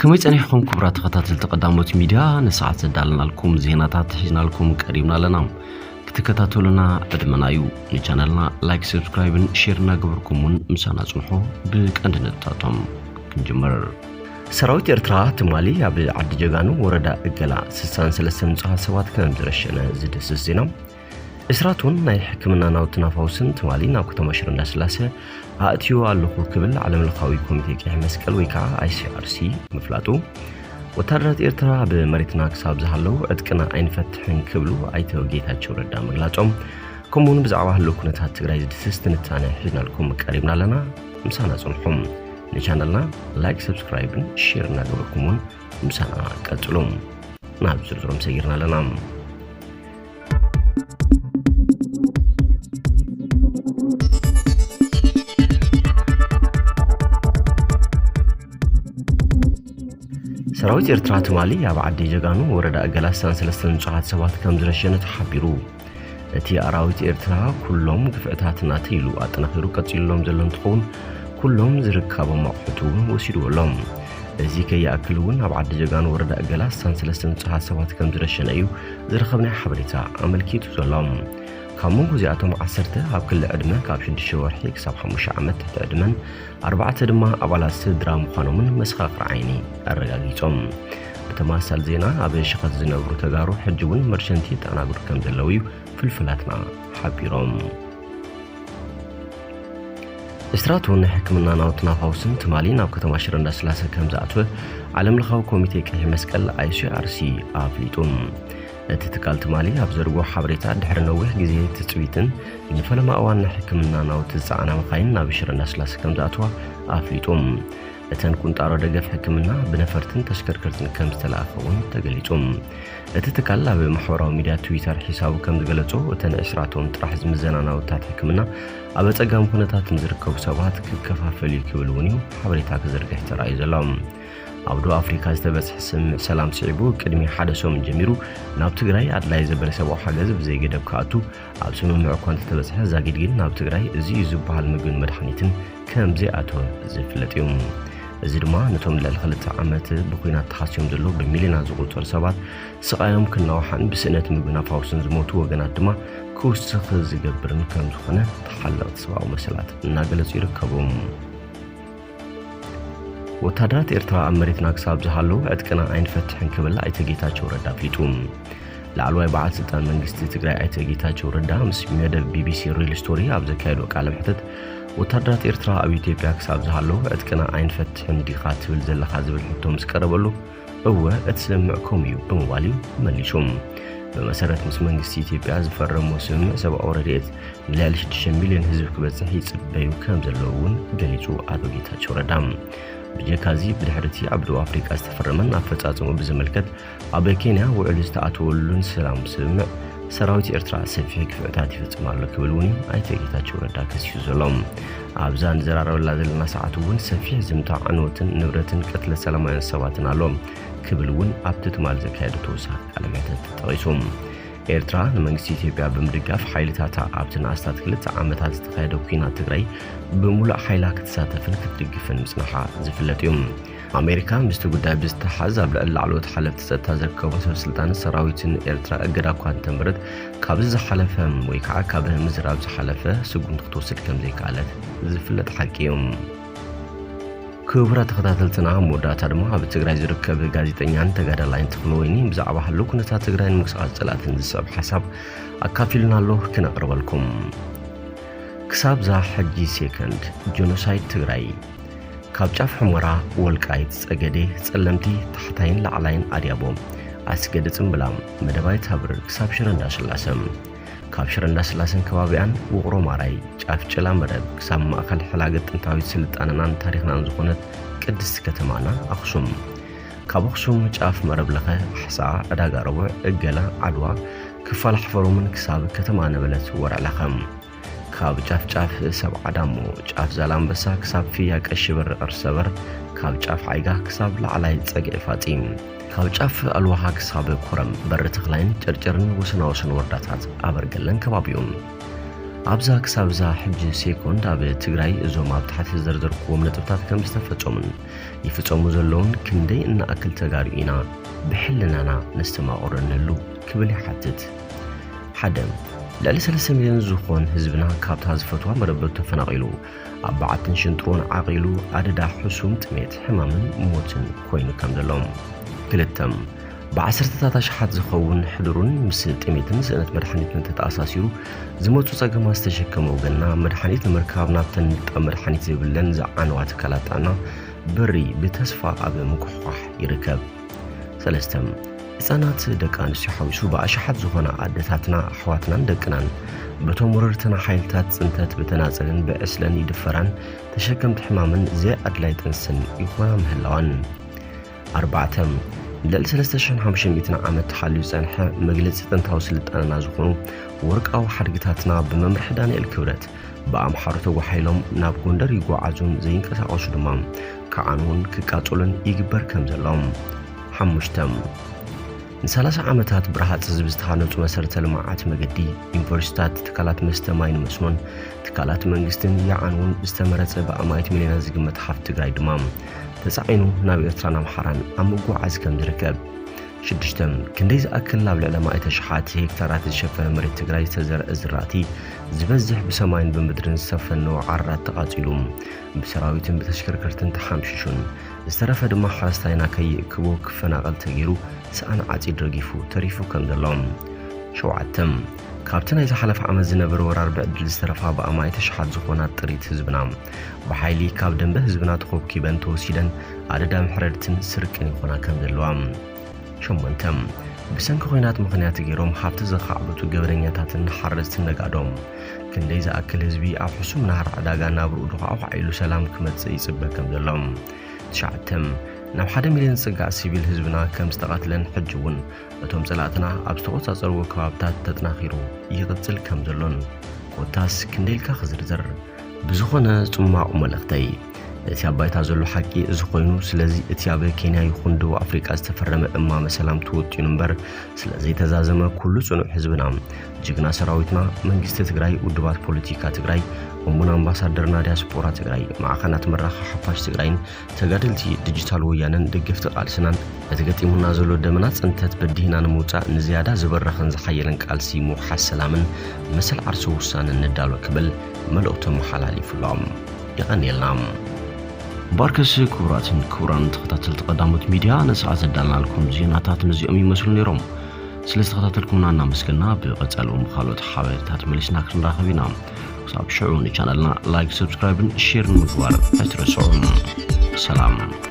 ከመይ ጸኒሕኩም ክቡራት ተኸታተልቲ ቀዳሞት ሚድያ? ንሰዓት ዘዳለናልኩም ዜናታት ሒዝናልኩም ቀሪብና ኣለና። ክትከታተሉና ዕድመና እዩ። ንቻነልና ላይክ፣ ሰብስክራይብን ሼር እናገበርኩም እውን ምሳና ጽንሑ። ብቀንዲ ነጥብታቶም ክንጅምር። ሰራዊት ኤርትራ ትማሊ ኣብ ዓዲ ጀጋኑ ወረዳ እገላ ስሳን ሰለስተን ንጹሃት ሰባት ከም ዝረሸነ ዝድህስስ ዜና። ዕስራቶን ናይ ሕክምና ናውትን ኣፋውስን ትማሊ ናብ ከተማ ሽረ እንዳስላሰ ኣእትዩ ኣለኹ ክብል ዓለም ለኻዊ ኮሚቴ ቀይሕ መስቀል ወይ ከዓ I C R C ምፍላጡ። ወታደራት ኤርትራ ኣብ መሬትና ክሳብ ዝሃለዉ ዕጥቅና ኣይንፈትሕን ክብሉ ኣይተ ጌታቸው ረዳ ምግላጾም። ከምኡውን ብዛዕባ ህልው ኩነታት ትግራይ ዝድስስ ትንታነ ሒዝናልኩም ቀሪብና ኣለና። ምሳና ጽንሑ። ንቻነልና ላይክ፣ ሰብስክራይብን ሼር እናገበርኩም እውን ምሳና ቀጽሉ። ናብ ዝርዝሮም ሰጊርና ኣለና። ሰራዊት ኤርትራ ትማሊ ኣብ ዓዲ ጀጋኑ ወረዳ እገላ ስሳን ሰለስተን ንጹሃት ሰባት ከም ዝረሸነ ተሓቢሩ። እቲ ኣራዊት ኤርትራ ኩሎም ግፍዕታት ናተይ ኢሉ ኣጠናኺሩ ቀጺሉሎም ዘሎ እንትኸውን፣ ኩሎም ዝርከቦም ኣቑሑት እውን ወሲድዎ ኣሎ። እዚ ከይኣክል እውን ኣብ ዓዲ ጀጋኑ ወረዳ እገላ ስሳን ሰለስተን ንጹሃት ሰባት ከም ዝረሸነ እዩ ዝረኸብናዮ ሓበሬታ ኣመልኪቱ ዘሎ። ካብ መንጎ እዚኣቶም ዓሰርተ ኣብ ክሊ ዕድመ ካብ ሽዱሽተ ወርሒ ክሳብ ሓሙሽተ ዓመት ትሕቲ ዕድመን ኣርባዕተ ድማ ኣባላት ስድራ ምዃኖምን መሰኻኽር ዓይኒ ኣረጋጊጾም። ብተመሳሳሊ ዜና ኣብ ሸኸት ዝነብሩ ተጋሩ ሕጂ እውን መርሸንቲ ይተኣናግዱ ከም ዘለዉ እዩ ፍልፍላትና ሓቢሮም። ዕስራቶን ናይ ሕክምና ናውትን ኣፋውስን ትማሊ ናብ ከተማ ሽረ እንዳስላሰ ከም ዝኣተወ ዓለም ለኻዊ ኮሚቴ ቀይሕ መስቀል I C R C ኣፍሊጡ። እቲ ትካል ትማሊ ኣብ ዘርግሖ ሓበሬታ ድሕሪ ነዊሕ ግዜ ትጽቢትን ንፈለማ እዋን ናይ ሕክምና ናውቲ ዝጸዓና መኻይን ናብ ሽረ እንዳስላሰ ከም ዝኣተዋ ኣፍሊጡ። እተን ቁንጣሮ ደገፍ ሕክምና ብነፈርትን ተሽከርከርትን ከም ዝተለኣኸ እውን ተገሊጹ። እቲ ትካል ኣብ ማሕበራዊ ሚድያ ትዊተር ሒሳቡ ከም ዝገለጾ፣ እተን ዕስራቶን ጥራሕ ዝምዘና ናውታት ሕክምና ኣብ ኣጸጋሚ ኩነታት ንዝርከቡ ሰባት ክከፋፈል እዩ ክብል እውን እዩ ሓበሬታ ክዝርግሕ ተራእዩ ዘሎ። ኣብ ደቡብ ኣፍሪካ ዝተበጽሐ ስምምዕ ሰላም ስዒቡ ቅድሚ ሓደ ሰሙን ጀሚሩ ናብ ትግራይ ኣድላይ ዘበለ ሰብኣዊ ሓገዝ ብዘይገደብ ክኣቱ ኣብ ስምምዕ እኳ እንተተበጽሐ፣ ዛጊድ ግን ናብ ትግራይ እዚ እዩ ዝበሃል ምግብን መድሓኒትን ከም ዘይኣተወ ዝፍለጥ እዩ። እዚ ድማ ነቶም ልዕሊ ክልተ ዓመት ብኲናት ተሃስዮም ዘለዉ ብሚልዮናት ዝቑጸሩ ሰባት ስቓዮም ክናዋሓን ብስእነት ምግብን ኣፋውስን ዝሞቱ ወገናት ድማ ክውስኽ ዝገብርን ከም ዝኾነ ተሓለቕቲ ሰብኣዊ መሰላት እናገለጹ ይርከቡ። ወታደራት ኤርትራ ኣብ መሬትና ክሳብ ዝሃለዉ ዕጥቅና ኣይንፈትሕን ክብል ኣይተ ጌታቸው ረዳ ኣፍሊጡ። ላዕለዋይ በዓል ስልጣን መንግስቲ ትግራይ ኣይተ ጌታቸው ረዳ ምስ መደብ ቢ ቢ ሲ ሪል ስቶሪ ኣብ ዘካየዶ ቃለ መሕተት፣ ወታደራት ኤርትራ ኣብ ኢትዮጵያ ክሳብ ዝሃለዉ ዕጥቅና ኣይንፈትሕን ዲኻ ትብል ዘለኻ ዝብል ሕቶ ምስ ቀረበሉ፣ እወ እቲ ስምምዕ ከምኡ እዩ ብምባል እዩ መሊሱ። ብመሰረት ምስ መንግስቲ ኢትዮጵያ ዝፈረሞ ስምምዕ ሰብኣዊ ረድኤት ንልዕሊ ሽዱሽተ ሚልዮን ህዝቢ ክበጽሕ ይጽበዩ ከም ዘለዉ እውን ገሊጹ ኣቶ ጌታቸው ረዳ። ብጀካ እዚ ብድሕሪ እቲ ኣብ ደቡብ ኣፍሪቃ ዝተፈረመን ኣፈጻጽምኡ ብዝምልከት ኣብ ኬንያ ውዕል ዝተኣተወሉን ሰላም ስምምዕ ሰራዊት ኤርትራ ሰፊሕ ግፍዕታት ይፍጽም ኣሎ ክብል እውን እዩ ኣይተ ጌታቸው ረዳ ከሲሱ ዘሎ። ኣብዛ ንዘራረበላ ዘለና ሰዓት እውን ሰፊሕ ዝምታ ዕንወትን ንብረትን ቅትለት ሰላማውያን ሰባትን ኣሎ ክብል እውን ኣብቲ ትማል ዘካየዶ ተወሳኺ ቃለ መሕተት ተጠቒሱ። ኤርትራ ንመንግስቲ ኢትዮጵያ ብምድጋፍ ሓይልታታ ኣብቲ ንኣስታት ክልተ ዓመታት ዝተኻየደ ኲናት ትግራይ ብምሉእ ሓይላ ክትሳተፍን ክትድግፍን ምጽናሓ ዝፍለጥ እዩ። ኣሜሪካ ምስቲ ጉዳይ ብዝተሓዝ ኣብ ልዕሊ ላዕለዎት ሓለፍቲ ጸጥታ ዝርከቡ ሰብ ስልጣን ሰራዊትን ኤርትራ እገዳ እኳ እንተንበረት፣ ካብዚ ዝሓለፈ ወይ ከዓ ካብ ምዝራብ ዝሓለፈ ስጉምቲ ክትወስድ ከም ዘይከኣለት ዝፍለጥ ሓቂ እዩ። ክቡራት ተኸታተልትና፣ ኣብ መወዳእታ ድማ ኣብ ትግራይ ዝርከብ ጋዜጠኛን ተጋዳላይን ተኽለወይኒ ብዛዕባ ህልው ኩነታት ትግራይን ምንቅስቓስ ጸላእትን ዝስዕብ ሓሳብ ኣካፊሉና ኣሎ፣ ክነቕርበልኩም። ክሳብ እዛ ሕጂ ሴከንድ ጆኖሳይድ ትግራይ ካብ ጫፍ ሑመራ፣ ወልቃይት፣ ጸገዴ፣ ጸለምቲ፣ ታሕታይን ላዕላይን ኣድያቦ፣ ኣስገደ ጽምብላ፣ መደባይት ሃብር ክሳብ ሽረ እንዳስላሰ፣ ካብ ሽረ እንዳስላሰን ከባቢኣን ውቕሮ ማራይ፣ ጫፍ ጭላ መረብ ክሳብ ማእከል ሕላገት ጥንታዊት ስልጣነናን ታሪኽናን ዝኾነት ቅድስቲ ከተማና ኣኽሱም፣ ካብ ኣኽሱም ጫፍ መረብ ለኸ፣ ኣሕሳ፣ ዕዳጋ ረቡዕ፣ እገላ፣ ዓድዋ፣ ክፋል ሓፈሮምን ክሳብ ከተማ ነበለት ወርዕ ለኸ፣ ካብ ጫፍ ጫፍ ሰብዓ ዳሞ፣ ጫፍ ዛላምበሳ ክሳብ ፍያ ቀሺ በር ቐርሰበር፣ ካብ ጫፍ ዓይጋ ክሳብ ላዕላይ ጸግዒ ፋጺ፣ ካብ ጫፍ ኣልዋሃ ክሳብ ኮረም በሪ ተኽላይን ጨርጨርን ወሰናወሰን ወረዳታት ኣበርገለን ከባቢኡን። ኣብዛ ክሳብ እዛ ሕጂ ሴኮንድ ኣብ ትግራይ እዞም ኣብ ታሕቲ ዝዘርዘርኩዎም ነጥብታት ከም ዝተፈጸሙን ይፍጸሙ ዘለውን ክንደይ እንኣክል ተጋሩ ኢና ብሕልናና ነስተማቕሮ እንህሉ ክብል ይሓትት። ሓደ፣ ልዕሊ ሰለስተ ሚልዮን ዝኾን ህዝብና ካብታ ዝፈትዋ መረበቱ ተፈናቒሉ ኣብ በዓትን ሽንጥሮን ዓቒሉ ኣደዳ ሕሱም ጥሜት፣ ሕማምን ሞትን ኮይኑ ከም ዘሎ። ክልተ፣ ብዓሰርተታት ኣሽሓት ዝኸውን ሕዱሩን ምስ ጥሜትን ስእነት መድሓኒትን ተተኣሳሲሩ ዝመፁ ፀገማት ዝተሸከመ ወገንና መድሓኒት ንምርካብ ናብተን ንጣብ መድሓኒት ዘይብለን ዝዓነዋ ትካላት ጥዕና በሪ ብተስፋ ኣብ ምኩሕኳሕ ይርከብ። ሰለስተ፣ ህፃናት ደቂ ኣንስትዮ ሓዊሱ ብኣሽሓት ዝኾና ኣደታትና ኣሕዋትናን ደቅናን በቶም ወረርትና ሓይልታት ፅንተት ብተናፀልን ብዕስለን ይድፈራን ተሸከምቲ ሕማምን ዘይኣድላይ ጥንስን ይኾና ምህላዋን። ኣርባዕተ፣ ንልዕሊ ሰለስተ ሽሕን ሓሙሽተ ሚእትን ዓመት ተሓልዩ ዝጸንሐ መግለጺ ጥንታዊ ስልጣነና ዝኾኑ ወርቃዊ ሓድግታትና ብመምርሒ ዳንኤል ክብረት ብኣምሓሩ ተጓሓይሎም ናብ ጎንደር ይጓዓዙን ዘይንቀሳቐሱ ድማ ክዓንዉን ክቃጸሉን ይግበር ከም ዘሎ። ሓሙሽተ፣ ንሰላሳ ዓመታት ብረሃጽ ህዝቢ ዝተሃነጹ መሰረተ ልምዓት መገዲ፣ ዩኒቨርሲታት፣ ትካላት መስተ ማይን መስኖን፣ ትካላት መንግስትን ይዓንዉን ብዝተመረጸ ብኣማኢት ሚልዮናት ዝግመት ሃፍቲ ትግራይ ድማ ተጻዒኑ ናብ ኤርትራን ኣምሓራን ኣብ ምጉዓዝ ከም ዝርከብ። ሽዱሽተ፣ ክንደይ ዝኣክል ኣብ ልዕሊ ኣማኢት ኣሽሓት ሄክታራት ዝሸፈነ መሬት ትግራይ ዝተዘርአ ዝራእቲ ዝበዝሕ ብሰማይን ብምድርን ዝተፈነወ ዓራት ተቓጺሉ ብሰራዊትን ብተሽከርከርትን ተሓምሺሹን ዝተረፈ ድማ ሓረስታይና ከይእክቦ ክፈናቐል ተገይሩ ሰኣን ዓጺድ ረጊፉ ተሪፉ ከም ዘሎ። ሸውዓተ፣ ካብቲ ናይ ዝሓለፈ ዓመት ዝነበረ ወራር ብዕድል ዝተረፋ ብኣማኢት ኣሽሓት ዝኾና ጥሪት ህዝብና ብሓይሊ ካብ ደንበ ህዝብና ተኾብኪበን ተወሲደን ኣደዳ ምሕረድትን ስርቅን ይኾና ከም ዘለዋ። ሸሞንተ፣ ብሰንኪ ኹናት ምኽንያት ገይሮም ሃፍቲ ዘኻዕብቱ ገበነኛታትን ሓረስትን ነጋዶም ክንደይ ዝኣክል ህዝቢ ኣብ ሕሱም ናህራ ዕዳጋ ናብርኡ ድዃዕኳዕ ኢሉ ሰላም ክመጽእ ይጽበ ከም ዘሎ። ትሽዓተ፣ ናብ ሓደ ሚልዮን ዝጽጋዕ ሲቪል ህዝብና ከም ዝተቐትለን ሕጂ እውን እቶም ጸላእትና ኣብ ዝተቖጻጸርዎ ከባብታት ተጠናኺሩ ይቕጽል ከም ዘሎን ኮታስ ክንደይ ኢልካ ክዝርዝር። ብዝኾነ ጽማቑ መልእኽተይ፣ እቲ ኣብ ባይታ ዘሎ ሓቂ እዚ ኮይኑ፣ ስለዚ እቲ ኣብ ኬንያ ይኹን ደቡብ ኣፍሪቃ ዝተፈረመ እማመ ሰላም ተወጢኑ እምበር ስለ ዘይተዛዘመ ኩሉ ጽኑዕ ህዝብና፣ ጅግና ሰራዊትና፣ መንግስቲ ትግራይ፣ ውድባት ፖለቲካ ትግራይ፣ እሙን ኣምባሳደርና ዲያስፖራ ትግራይ፣ ማዕኸናት መራኸ ሓፋሽ ትግራይን ተጋደልቲ ዲጂታል ወያነን ደገፍቲ ቃልስናን ነቲ ገጢሙና ዘሎ ደመና ጽንተት በዲህና ንምውጻእ ንዝያዳ ዝበረኸን ዝሓየለን ቃልሲ ምውሓስ ሰላምን መሰል ዓርሲ ውሳነን ንዳሎ ክብል መልእኽቱ ኣመሓላሊፉሎም። የቐንየልና። ባርከስ ክቡራትን ክቡራን ተኸታተልቲ ቀዳሞት ሚድያ፣ ንሰዓት ዘዳልናልኩም ዜናታት ነዚኦም ይመስሉ ነይሮም። ስለ ዝተኸታተልኩምና እናመስገና፣ ብቐጻሊ እውን ብኻልኦት ሓበሬታታት መሊስና ክንራኸብ ኢና። ክሳብ ሽዑ ንቻነልና ላይክ፣ ሰብስክራይብን ሼርን ምግባር ኣይትረስዑ። ሰላም።